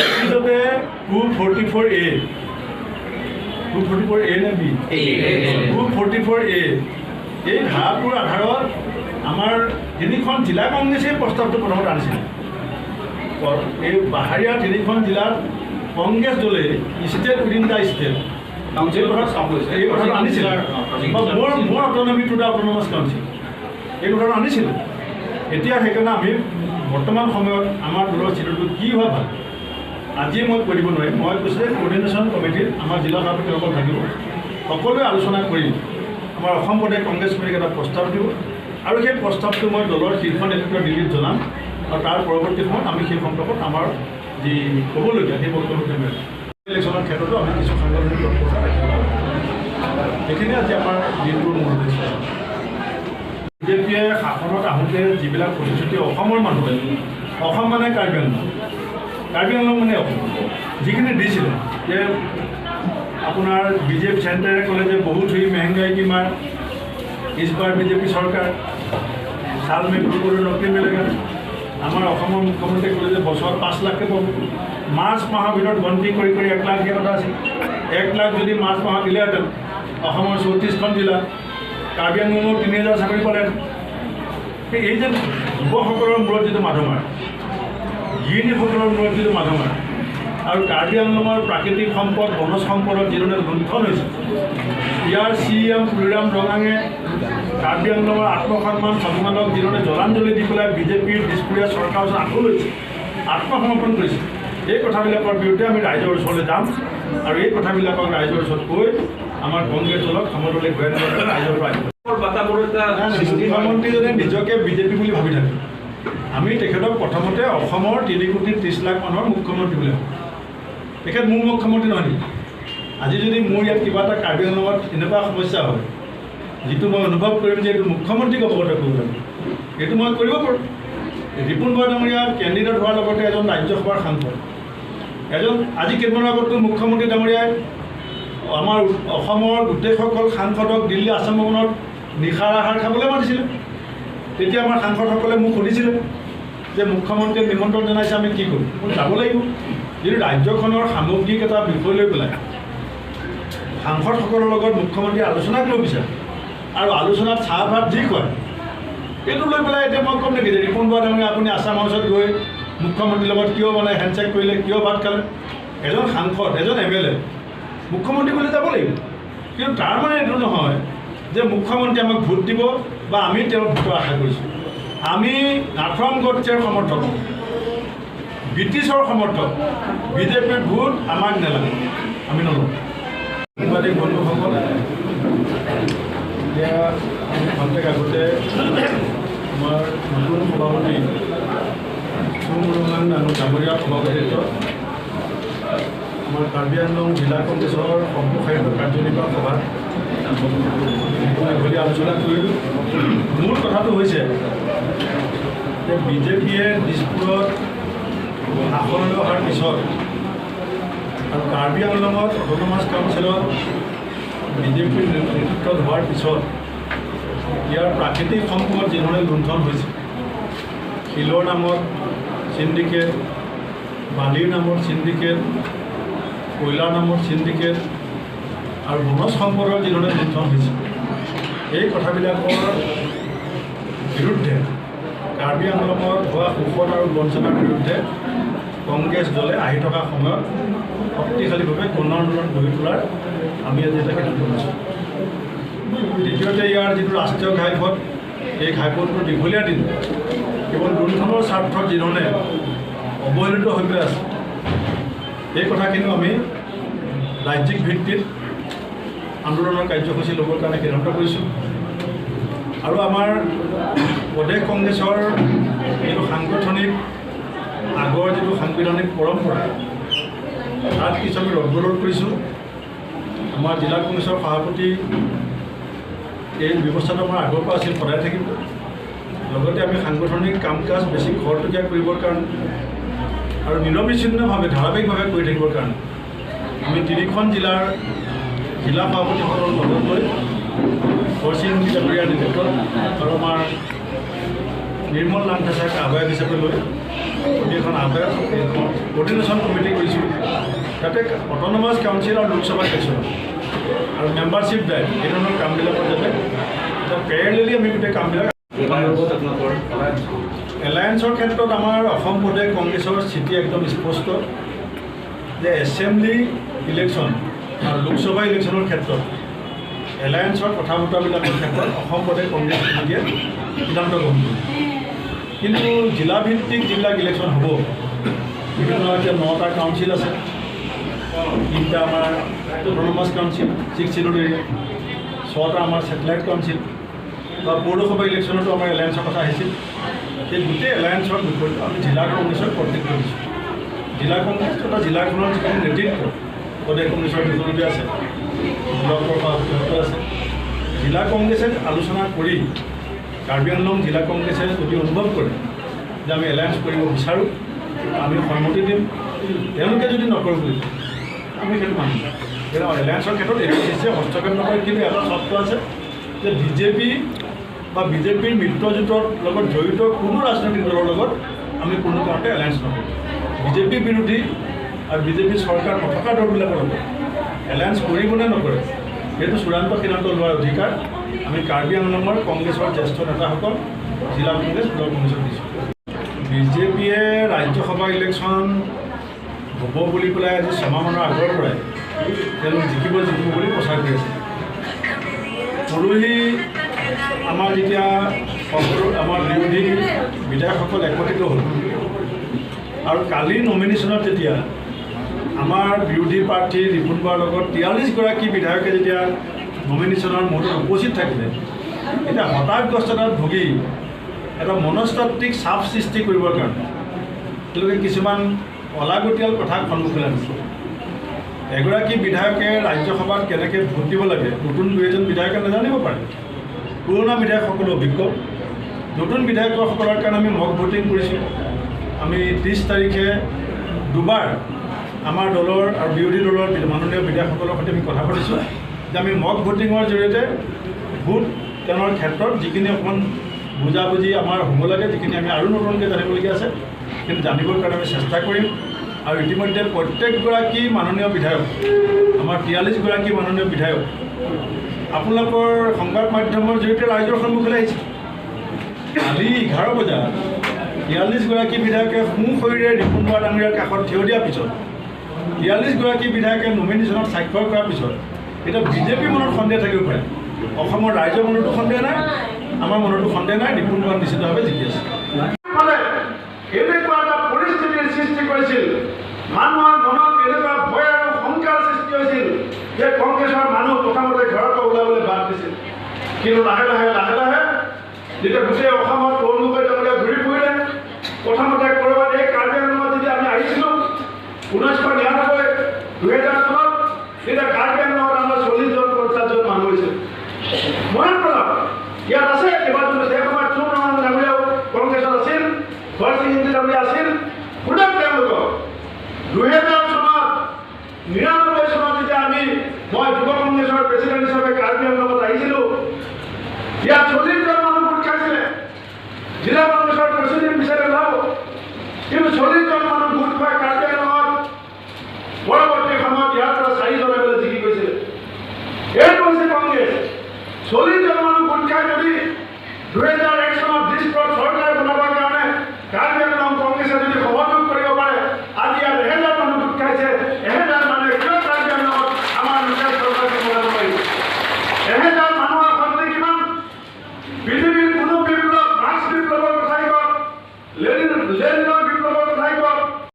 অতীজতে 244A, 244A নে B, 244A, এই ধাৰাটোৰ আধাৰত আমাৰ তিনিখন জিলা কংগ্ৰেছেই প্ৰস্তাৱটো প্ৰথমতে আনিছিলে। এই পাহাৰীয়া তিনিখন জিলাত কংগ্ৰেছ দলে ষ্টেট উইদিন the state এই কথাটো আনিছিলে, more autonomy to the autonomous council, এই কথাটো আনিছিলে। এতিয়া সেইকাৰণে আমি বৰ্তমান সময়ত আমাৰ দলৰ স্থিতিটো কি হোৱা ভাল আজিয়ে মই কৈ দিব নোৱাৰিম। মই কৈছোঁ যে কোঅৰ্ডিনেশ্যন কমিটিত আমাৰ জিলা সভাপতিসকল থাকিব, সকলোৱে আলোচনা কৰি আমাৰ অসম প্ৰদেশ কংগ্ৰেছ কমিটিক এটা প্ৰস্তাৱ দিব আৰু সেই প্ৰস্তাৱটো মই দলৰ শীৰ্ষ নেতৃত্ব দিল্লীত জনাম আৰু তাৰ পৰৱৰ্তী সময়ত আমি সেই সম্পৰ্কত আমাৰ যি ক'বলগীয়া সেই বক্তব্য ইলেকশ্যনৰ ক্ষেত্ৰতো আমি কিছু সাংগঠনিক তৎপৰতা ৰাখিব পাৰোঁ। সেইখিনি আজি আমাৰ দিনটোৰ মূল উদ্দেশ্য। বিজেপিয়ে শাসনত আহোঁতে যিবিলাক প্ৰতিশ্ৰুতি অসমৰ মানুহে, অসম মানে কাৰ্বি আংলং, কাৰ্বি আংলং মানে অসম, যিখিনি দিছিলে যে আপোনাৰ বিজেপি চেণ্টাৰে ক'লে যে বহুত হুই মেহেংগাই কি মাৰ, ইছ বাৰ বিজেপি চৰকাৰ, চাল মে 2 কৰোৰ নকৰি মিলেগা। আমাৰ অসমৰ মুখ্যমন্ত্ৰীয়ে ক'লে যে বছৰত 5 লাখকৈ পাব, মাৰ্চ মাহৰ ভিতৰত গন্তি কৰি কৰি 1 লাখ দিয়া কথা আছিল। 1 লাখ যদি মাৰ্চ মাহত দিলেহেঁতেন অসমৰ 34খন জিলা, কাৰ্বি আংলঙত 3000 চাকৰি পালেহেঁতেন। এই যে যুৱকসকলৰ মূৰত যিটো মাধমাৰ, গৃহিণীসকলৰ মূৰত যিটো মাধমাৰ, আৰু কাৰ্বি আংলঙৰ প্ৰাকৃতিক সম্পদ বনজ সম্পদত যিধৰণে লুণ্ঠন হৈছে, ইয়াৰ চি এম তুলিৰাম ৰঙাঙে কাৰ্বি আংলঙৰ আত্মসন্মান স্বাভিমানক যিধৰণে জলাঞ্জলি দি পেলাই বিজেপিৰ দিছপুৰীয়া চৰকাৰৰ ওচৰত আঁঠু লৈছে, আত্মসমৰ্পণ কৰিছে, এই কথাবিলাকৰ বিৰুদ্ধে আমি ৰাইজৰ ওচৰলৈ যাম আৰু এই কথাবিলাকক ৰাইজৰ ওচৰত কৈ আমাৰ কংগ্ৰেছ দলক সমদলে ঘূৰাই নিবৰ কাৰণে ৰাইজৰ পৰা আহিব। মুখ্যমন্ত্ৰীজনে নিজকে বিজেপি বুলি ভাবি থাকে। আমি তেখেতক প্ৰথমতে অসমৰ 3 কোটি 30 লাখ মানুহৰ মুখ্যমন্ত্ৰী বুলি ভাবোঁ। তেখেত মোৰ মুখ্যমন্ত্ৰী নহয় নেকি? আজি যদি মোৰ ইয়াত কিবা এটা কাৰ্বি আংলঙত এনেকুৱা সমস্যা হয় যিটো মই অনুভৱ কৰিম যে এইটো মুখ্যমন্ত্ৰীক অৱগত কৰিব লাগিব, এইটো মই কৰিব পাৰোঁ। ৰিপুণ বৰা ডাঙৰীয়া কেণ্ডিডেট হোৱাৰ লগতে এজন ৰাজ্যসভাৰ সাংসদ, এজন আজি কেইদিনমানৰ আগততো মুখ্যমন্ত্ৰী ডাঙৰীয়াই আমাৰ অসমৰ গোটেইসকল সাংসদক দিল্লী আছাম ভৱনত নিশাৰ আহাৰ খাবলৈ মাতিছিলে। তেতিয়া আমাৰ সাংসদসকলে মোক সুধিছিলে যে মুখ্যমন্ত্ৰীয়ে নিমন্ত্ৰণ জনাইছে, আমি কি কৰিম? মই যাব লাগিব। যিটো ৰাজ্যখনৰ সামগ্ৰিক এটা বিষয় লৈ পেলাই সাংসদসকলৰ লগত মুখ্যমন্ত্ৰীয়ে আলোচনা কৰিব বিচাৰে আৰু আলোচনাত চাহ ভাত যি খুৱায় এইটো লৈ পেলাই এতিয়া মই ক'ম নেকি যে ৰিপুণ বৰা ডাঙৰীয়া আপুনি আছাম হাউচত গৈ মুখ্যমন্ত্ৰীৰ লগত কিয় মানে হেণ্ডছেক কৰিলে, কিয় ভাত খালে? এজন সাংসদ, এজন MLA মুখ্যমন্ত্ৰী গ'লে যাব লাগিব, কিন্তু তাৰ মানে এইটো নহয় যে মুখ্যমন্ত্ৰীয়ে আমাক ভোট দিব বা আমি তেওঁৰ ভোটৰ আশা কৰিছোঁ। আমি নাথুৰাম গডছেৰ সমৰ্থক, ব্ৰিটিছৰ সমৰ্থক, বিজেপিৰ ভোট আমাক নালাগে, আমি নলওঁ। সাংবাদিক বন্ধুসকল, এতিয়া আমি খন্তেক আগতে আমাৰ নতুন সভাপতি চুমৰঙাং ডাঙৰীয়াৰ সভাপতিত্বত আমাৰ কাৰ্বি আংলং জিলা কংগ্ৰেছৰ সম্প্ৰসাৰিত কাৰ্যনিৰ্বাহক সভাত দীঘলীয়া আলোচনা কৰিলোঁ। মূল কথাটো হৈছে যে বিজেপিয়ে দিছপুৰত শাসনলৈ অহাৰ পিছত আৰু কাৰ্বি আংলঙত অট'নমাছ কাউন্সিলত বিজেপিৰ নেতৃত্বত হোৱাৰ পিছত ইয়াৰ প্ৰাকৃতিক সম্পদ যিধৰণে লুণ্ঠন হৈছে, শিলৰ নামত চিণ্ডিকেট, বালিৰ নামত চিণ্ডিকেট, কয়লাৰ নামত চিণ্ডিকেট আৰু বনজ সম্পদৰ যিধৰণে লুণ্ঠন হৈছে, এই কথাবিলাকৰ বিৰুদ্ধে কাৰ্বি আংলঙত হোৱা শোষণ আৰু বঞ্চনাৰ বিৰুদ্ধে কংগ্ৰেছ দলে আহি থকা সময়ত শক্তিশালীভাৱে গণ আন্দোলন গঢ়ি তোলাৰ আমি আজি এটা সিদ্ধান্ত লৈছোঁ। দ্বিতীয়তে, ইয়াৰ যিটো ৰাষ্ট্ৰীয় ঘাইপথ, এই ঘাইপথটো দীঘলীয়া দিন কেৱল লুণ্ঠনৰ স্বাৰ্থত যিধৰণে অৱহেলিত হৈ পেলাই আছে, এই কথাখিনিও আমি ৰাজ্যিক ভিত্তিত আন্দোলনৰ কাৰ্যসূচী ল'বৰ কাৰণে সিদ্ধান্ত কৰিছোঁ। আৰু আমাৰ প্ৰদেশ কংগ্ৰেছৰ যিটো সাংগঠনিক আগৰ যিটো সাংবিধানিক পৰম্পৰা, তাত কিছু আমি ৰদবদল কৰিছোঁ। আমাৰ জিলা কংগ্ৰেছৰ সভাপতি এই ব্যৱস্থাটো আমাৰ আগৰ পৰা আছিল, সদায় থাকিব। লগতে আমি সাংগঠনিক কাম কাজ বেছি খৰতকীয়া কৰিবৰ কাৰণে আৰু নিৰবিচ্ছিন্নভাৱে ধাৰাবাহিকভাৱে কৰি থাকিবৰ কাৰণে আমি তিনিখন জিলাৰ জিলা সভাপতিসকলৰ লগত লৈ হৰসিং ডাঙৰীয়াৰ নেতৃত্বত আৰু আমাৰ নিৰ্মল লাংথাচাক আহ্বায়ক হিচাপে লৈ আমি এখন আহ্বায়ক কৰ্ডিনেশ্যন কমিটি কৰিছোঁ। তাতে অট'নমাছ কাউন্সিল আৰু লোকসভা ইলেকশ্যন আৰু মেম্বাৰশ্বিপ ড্ৰাইভ এই ধৰণৰ কামবিলাকত যাতে পেৰেলেলি আমি গোটেই কামবিলাক। এলায়েন্সৰ ক্ষেত্ৰত আমাৰ অসম প্ৰদেশ কংগ্ৰেছৰ স্থিতি একদম স্পষ্ট যে এছেম্বলি ইলেকশ্যন আৰু লোকসভা ইলেকশ্যনৰ ক্ষেত্ৰত এলায়েন্সৰ কথা বতৰাবিলাকৰ ক্ষেত্ৰত অসম প্ৰদেশ কংগ্ৰেছ কমিটিয়ে সিদ্ধান্ত গ্ৰহণ কৰিব। কিন্তু জিলাভিত্তিক যিবিলাক ইলেকশ্যন হ'ব, বিভিন্ন এতিয়া 9টা কাউন্সিল আছে, 3টা আমাৰ অট'নমাছ কাউন্সিল 6 চিডুল এৰিয়া, 6টা আমাৰ ছেটেলাইট কাউন্সিল বা পৌৰসভা ইলেকশ্যনতো আমাৰ এলায়েন্সৰ কথা আহিছিল। সেই গোটেই এলায়েন্সৰ বিষয়টো আমি জিলা কংগ্ৰেছক কৰ্তৃত্ব দিছোঁ। জিলা কংগ্ৰেছ তথা জিলাখনৰ যিখিনি নেতৃত্ব, প্ৰদেশ কংগ্ৰেছৰ বিষয়ববীয়া আছে, ব্লকৰ সভাপতি আছে, জিলা কংগ্ৰেছে আলোচনা কৰি কাৰ্বি আংলং জিলা কংগ্ৰেছে যদি অনুভৱ কৰে যে আমি এলায়েন্স কৰিব বিচাৰোঁ, আমি সন্মতি দিম। তেওঁলোকে যদি নকৰোঁ বুলি আমি সেইটো মানিম। কিন্তু এলায়েন্সৰ ক্ষেত্ৰত এইটো নিশ্চয় হস্তক্ষেপ নকৰে। কিন্তু এটা চৰ্ত আছে যে বিজেপি বা বিজেপিৰ মিত্ৰজোঁটৰ লগত জড়িত কোনো ৰাজনৈতিক দলৰ লগত আমি কোনো কাৰণতে এলায়েন্স নকৰোঁ। বিজেপি বিৰোধী আৰু বিজেপি চৰকাৰ নথকা দলবিলাকৰ লগত এলায়েন্স কৰিবনে নকৰে সেইটো চূড়ান্ত সিদ্ধান্ত লোৱাৰ অধিকাৰ আমি কাৰ্বি আংলঙৰ কংগ্ৰেছৰ জ্যেষ্ঠ নেতাসকল, জিলা কংগ্ৰেছ, ব্লক কংগ্ৰেছক দিছোঁ। বিজেপিয়ে ৰাজ্যসভা ইলেকশ্যন হ'ব বুলি পেলাই আজি ছমাহমানৰ আগৰ পৰাই তেওঁলোক জিকিব জিকিব বুলি প্ৰচাৰ কৰি আছে। পৰহি আমাৰ যেতিয়া আমাৰ বিৰোধী বিধায়কসকল একত্ৰিত হ'ল আৰু কালি নমিনেশ্যনত যেতিয়া আমাৰ বিৰোধী প্ৰাৰ্থী ৰিপুণ বৰাৰ লগত 43গৰাকী বিধায়কে যেতিয়া নমিনেশ্যনৰ মুহূৰ্তত উপস্থিত থাকিলে, এতিয়া হতাশগ্ৰস্ততাত ভুগি এটা মনস্তাত্ত্বিক চাপ সৃষ্টি কৰিবৰ কাৰণে তেওঁলোকে কিছুমান অলাগতিয়াল কথা সন্মুখলৈ আনিছে। এগৰাকী বিধায়কে ৰাজ্যসভাত কেনেকৈ ভোট দিব লাগে নতুন 2 এজন বিধায়কে নাজানিব পাৰে, পুৰণা বিধায়কসকলো অভিজ্ঞ। নতুন বিধায়কসকলৰ কাৰণে আমি মক ভোটিং কৰিছোঁ। আমি 30 তাৰিখে দুবাৰ আমাৰ দলৰ আৰু বিৰোধী দলৰ মাননীয় বিধায়কসকলৰ সৈতে আমি কথা পাতিছোঁ যে আমি মক ভোটিঙৰ জৰিয়তে ভোট তেওঁৰ ক্ষেত্ৰত যিখিনি অকণমান বুজাবুজি আমাৰ হ'ব লাগে, যিখিনি আমি আৰু নতুনকৈ জানিবলগীয়া আছে, কিন্তু জানিবৰ কাৰণে আমি চেষ্টা কৰিম। আৰু ইতিমধ্যে প্ৰত্যেকগৰাকী মাননীয় বিধায়ক, আমাৰ 43গৰাকী মাননীয় বিধায়ক আপোনালোকৰ সংবাদ মাধ্যমৰ জৰিয়তে ৰাইজৰ সন্মুখলৈ আহিছে। কালি 11 বজাত 43গৰাকী বিধায়কে সোঁ শৰীৰে ৰিপুণ বৰা ডাঙৰীয়াৰ কাষত থিয় দিয়াৰ পিছত, 43গৰাকী বিধায়কে নমিনেশ্যনত স্বাক্ষৰ কৰাৰ পিছত এতিয়া বিজেপিৰ মনত সন্দেহ থাকিব পাৰে, অসমৰ ৰাইজৰ মনতো সন্দেহ নাই, আমাৰ মনতো সন্দেহ নাই, ৰিপুণ বৰা নিশ্চিতভাৱে জিকি আছে। এনেকুৱা এটা পৰিস্থিতিৰ সৃষ্টি কৰিছিল, মানুহৰ মনত এনেকুৱা ভয় আৰু শংকাৰ সৃষ্টি হৈছিল যে কংগ্ৰেছৰ মানুহ প্ৰথমতে ঘৰৰ পৰা ওলাবলৈ বাদ দিছিল। কিন্তু লাহে লাহে লাহে লাহে যেতিয়া গোটেই অসমত তৰুণ গগৈ ডাঙৰীয়া ঘূৰি ফুৰিলে, প্ৰথমতে ক'ৰবাত এই কাৰ্বি আংলঙত যেতিয়া আমি আহিছিলোঁ 1999 2000 চনত, তেতিয়া কাৰ্বি আংলঙত আমাৰ 40জন 50জন মানুহ হৈছিল। মনত পেলাওক, ইয়াত আছে কেইবাজনো, সেই সময়ত চুম ৰহমান ডাঙৰীয়াও কংগ্ৰেছত আছিল, হৰসিং ইংতি ডাঙৰীয়া আছিল। সোধক তেওঁলোকক, 2000 চনত 99 চনত যেতিয়া মই যুৱ কংগ্ৰেছৰ প্ৰেচিডেণ্ট হিচাপে কাৰ্বি আংলঙত আহিছিলোঁ, ইয়াত